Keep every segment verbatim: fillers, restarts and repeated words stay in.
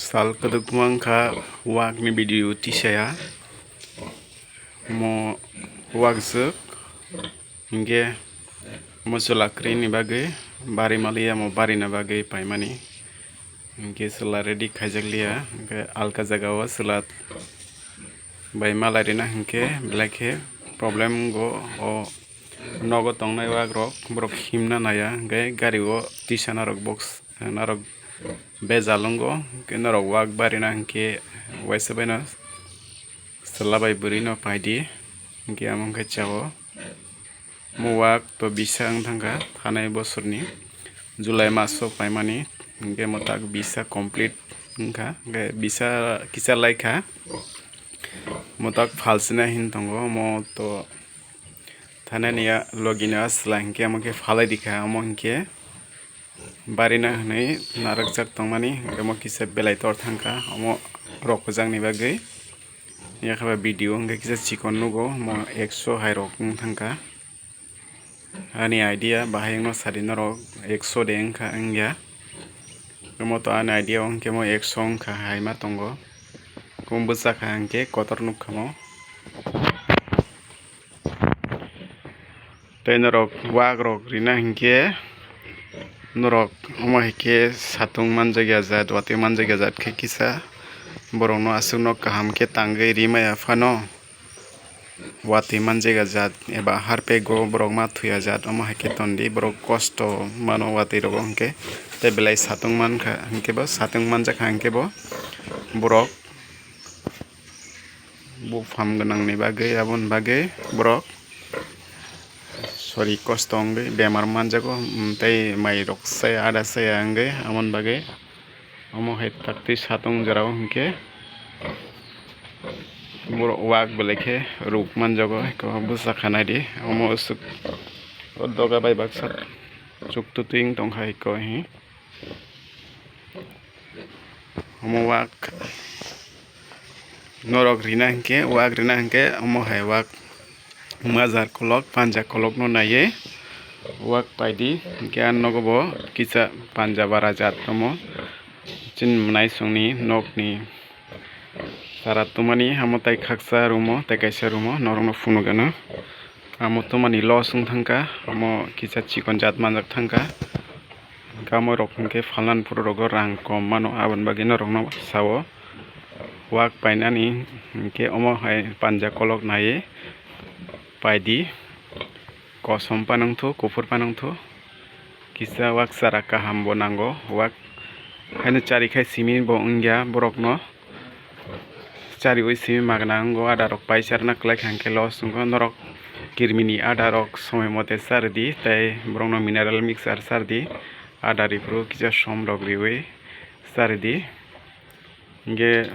Sal kwdwkma wngkha wakni video tisaya. Mo wakjwk hinkhe mo chwla kwrwini bagwi bari maliya, mo barina bagwi paimani. Hinkhe chwla ready khaijakliya, hinkhe alka jagao chwla bai malai rina hinkhe belai khe problem wngkha. O nogo tongnai wakrok borok himna naiya, hinkhe gario tisa narok box, narok bejal wngkha, hinkhe norok wak barina hinkhe waisa baino chwla bai bwrwino paidi, hinkhe amo hinkhe chao. Mo wak to bisa wng thangkha thanai bosorni July maso paimani, hinkhe mo tak bisa complete wngkha, hinkhe bisa kisa laikha, mo tak phalsina hin tongo, mo to thanani ya logino asla hinkhe amo khe phalai dikha, amo hinkhe barina hwnwi narwkjak tongmani, hinkhe mo kisa belai tor thangkha omo rok kwjakni bagwi. Yakhe ba video hinkhe kisa chikon nugo, mo ekso hai rok wng thangkha. Ani idea bahai wngno sadi norok, ekso de wngkha wngya. Omo to ani idea o hinkhe mo ekso wngkha hai ma tongo. Kum bwsakha hinkhe kotor nukha mo. Tei norok wak rok rina hinkhe norok omo hai khe satung manjakya jat, watwi manjakya jat khe kisa borokno aswkno kaham khe tangwi rimaya phano watwi manjakya jat eba harpego borok ma thuya jat omo hai khe tondi borok kosto mano watwi rogo hinkhe tei belai satung mankha hinkhe bo satung manjakha hinkhe bo borok buphang gwnangni bagwi aboni bagwi borok sori kosto wngwi bemar manjago, mm, tei mairok saya ada saya wngwi aboni bagwi omo hai taktwi satung jorao hinkhe borok wak belai khe ruk manjago, eko bwsa kha naidi omo aswk o doga bai baksa chuk tutwi wng tongkha eko hi. Omo wak norok rina hinkhe, wak rina hinkhe omo hai wak majar kolok, panja kolokno naiwi wak paidi. Hinkhe ah nogo bo kisa panja bara jat tongmo. Chini mwnaisongni nokni sara tumani amo tai khaksa rumo, tai kaisa rumo norokno phunuk gano. Amo tumani loss wng thangkha, omo kisa chikon jat manjak thangkha. Hinkhe amo rok hinkhe phalnani phuru rogo rang kom mano, aboni bagwi norokno sao. Wak painani hinkhe omo hai panja kolok naiwi paidi. Kosom phano wngthu, kuphur phano wngthu. Kisa wak chara kaham bo nango. Wak haino chari khai simi bo wngya borokno. Chariwi simi magna wngo, ada rok paisa rwna kwlai kha hinkhe loss wngo. Norok kirmini ada rok somoi mote charidi, tei borokno mineral mixture charidi, ada riphuru kisa som rok riwi charidi. Hinkhe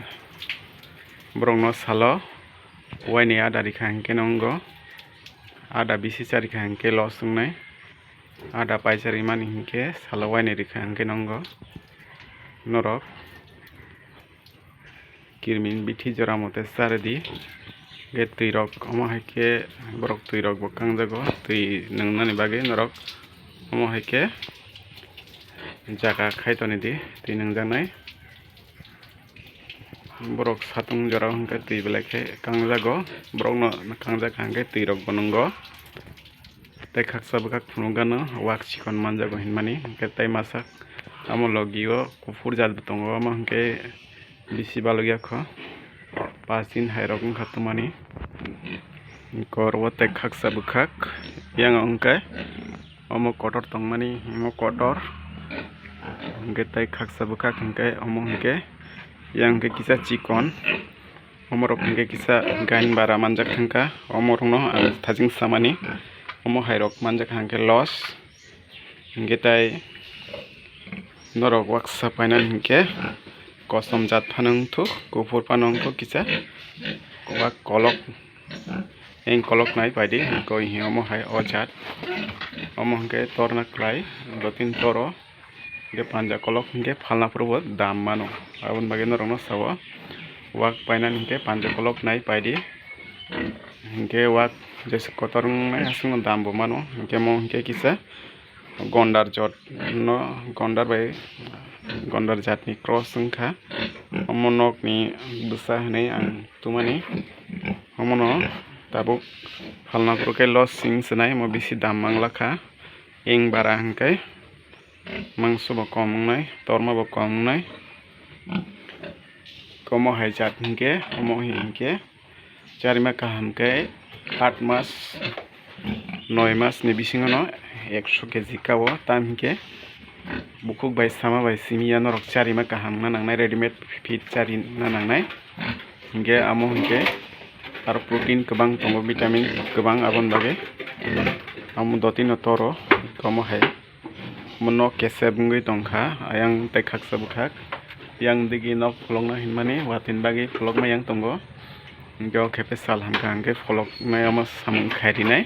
borokno salo waini ada rikha hinkhe no wngo, ada bisi charikha hinkhe loss wngnai, ada paisa rimani hinkhe salo waini rikha hinkhe no wngo norok. Kirmin bithi jora mote charidi. Ge twi rok omo hai khe borok twi rok bo kangjago, twi nwngnani bagwi norok omo hai khe jaga khai tonidi twi nwngjaknai. Borok satung jora hwnkhe twi belai khe kangjago, borokno kangjak hwnkhe twi rok bo nwngo. Tei khaksa bwkhak phunukgano wak chikon manjago hinmani, hwnkhe tei masa amo logio kuphur jat bo tongo, omo hwnkhe bisi balokya kho, pasin hai rok wngkha tumani. Hwnkhe oro o tei khaksa bwkhak yang hwnkhe omo kotor tongmani, omo kotor hwnkhe tei khaksa bwkhak hwnkhe omo hwnkhe yang hwnkhe kisa chikon. Omorok hwnkhe kisa gain bara manjak thangkha, omorokno ang thajing samani, omo hairok manjak hwnkhe loss. Hwnkhe tai norok waksa painani hwnkhe kosom jat phano wngthuk, kuphur phano wngthuk kisa, wak kolok, eng kolok nai paidi, hwnkhe omo hai o jat, omo hwnkhe torna klai, dottin toro. Hwnkhe panja kolok hwnkhe phalna phuru bo dam mano. Aboni bagwi norokno sao, wak painani hwnkhe panja kolok nai paidi. Hwnkhe wak jesa kotor wngnai aswkno dam bo mano. Hwnkhe omo hwnkhe kisa gondar jat no, gondar bai, gondar jatni cross wngkha. Omo nokni bwsa hinwi ang tumani. Omono tabuk phalna phuru khe loss sing swnai, omo bisi dam manglakha. Eng bara hwnkhe mangso bo kom wngnai, torma bo kom wngnai. Omo hai jat hinkhe, omo hinkhe charima kaham khe aat mas, noi mas ni bisingo no ekso keji kao, tam hinkhe bukhuk bai sama bai simi ya norok charima kaham wngna nangnai, readymade feed chari wngna nangnai. Hinkhe amo hinkhe aro protein kwbang tongo, vitamin kwbang, aboni bagwi amo dotino toro, omo hai. Omo nok kesep wngwi tongkha, ayang tei khaksa bwkhak. Yang digi nok pholokna hinmani watini bagwi pholokma yang tongo. Hinkhe o khe sal hamkha hinkhe pholoknai omo samung khai rinai.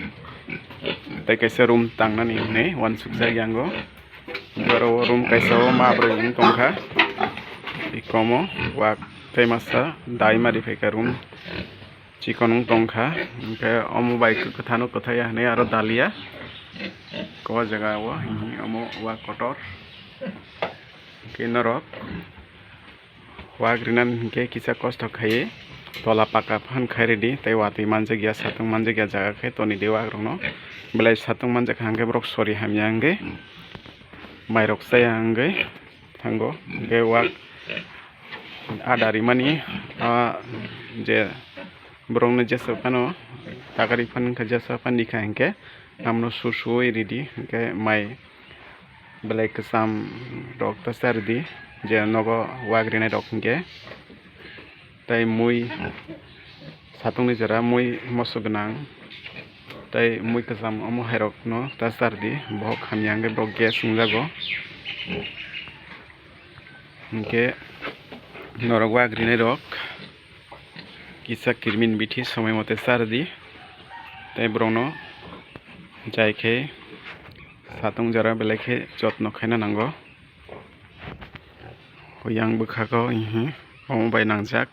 Tei kaisa room tangnani hinwi uansukjak yango. Hinkhe oro o room kaisa o ma brwi wng tongkha. Ikomo wak tei masa dai ma riphaikha room. Chikon wng tongkha, hinkhe omo bai kwthano kwthaiya hinwi aro dalia. Ko jaga o hinkhe omo wak kotor. Hinkhe norok wak rinani hinkhe kisa kosto khaiwi tola paka phan khai ridi, tei watwi manjakya, satung manjakya jaga khe tonidi wak rokno. Belai satung manjakha hinkhe borok sori hamya wngwi mairok chaya wngwi thango. Hinkhe wak ada rimani, ah, je borokno jesa phano takari phano wngkha, jesa phano rikha hinkhe, amno su suwi ridi hinkhe mai belai kwcham rok ta cha ridi, je nogo wak rinai rok hinkhe. Tei mui satungni jora mui moso gwnang, tei mui kwcham omo hai rokno ta cha ridi, bohok hamya hinkhe borok gas wngjago. Hinkhe norok wak rinai rok kisa kirmin bithi somoi mote cha ridi, tei borokno jai khe satung jora belai khe jotno khaina nango. Yang bwkhao hihi omo bai nangjak,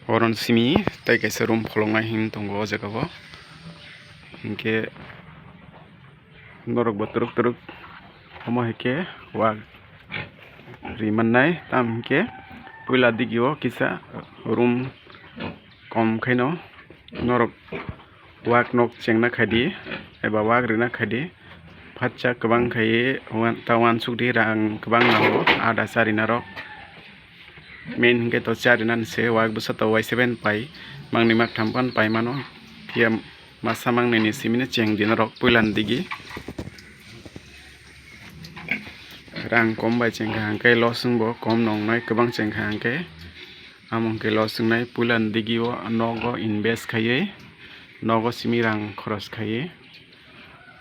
oron simi tei kaisa room pholoknai hin tongo o jaga o. Hinkhe norok bo twrwk twrwk omo hai khe wak ri mannai, tamo hinkhe puila digi o kisa room kom khaino norok wak nok chengna khaidi eba wak rina khaidi, phatsa kwbang khai ta uansukdi, rang kwbang nango ada charina rok. Main hinkhe to charinani se wak bwsa to Y seven pai, mangni maktham phano pai mano, phiya masa mangnini simino chengdi norok puilani digi. Rang kom bai chengkha hinkhe loss wngbo kom nongnai, kwbang chengkha hinkhe amo hinkhe loss wngnai. Puilani digi o nogo invest khaiwi, nogo simi rang khoros khaiwi,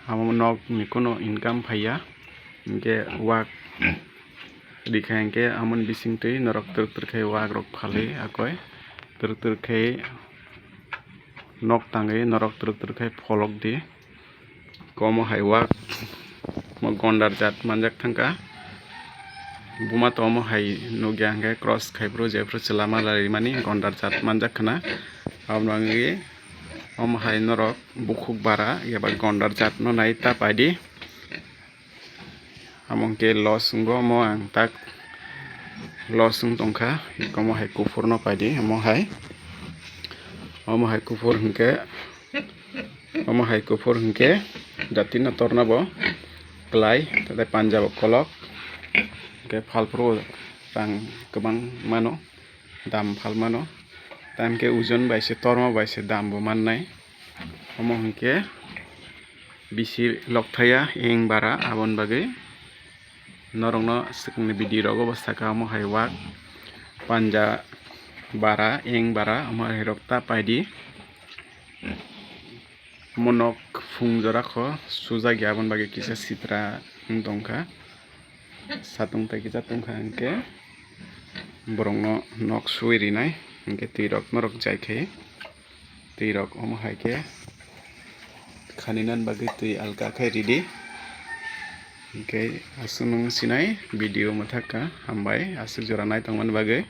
amo nokni kuno income phaiya, hinkhe wak rikha hinkhe amoni bisingtwi norok twrwk twrwk khe wak rok phalwi akoi twrwk twrwk khe nok tangwi norok twrwk twrwk khe pholokdi. Komo hai wak mo gondar jat manjak thangkha. Buma to omo hai nukya hinkhe cross khai phuru jephuru chwla ma larimani gondar jat manjak khna. Aboni bagwi omo hai norok bukhuk bara eba gondar jat no nai ta paidi. Amo hinkhe loss wngbo omo ang tak loss wng tongkha. Omo hai kuphur no paidi omo hai. Omo hai kuphur hinkhe Omo hai kuphur hinkhe jati no torna bo klai, tei panja bo kolok. Hinkhe phalphuru rang kwbang mano, dam phal mano. Tamkhe ojon bai se, torma bai se dam bo mannai. Omo hinkhe bisi lokthaya eng bara, aboni bagwi norokno swkangni video rogo bo saka omo hai wak panja bara, eng bara, omo hai rok ta paidi. Omo nok phung jora kho sujak ya, aboni bagwi kisa sitra wng tongkha. Satung tai kisa tongkha hinkhe borokno nok sui rinai hinkhe twi rok norok jai khe. Twi rok omo hai khe khani nan bagwi twi alka khe ridi. Hinkhe aswk nung sinai video mwthaka, hambai aswk jora nai tongmani bagwi.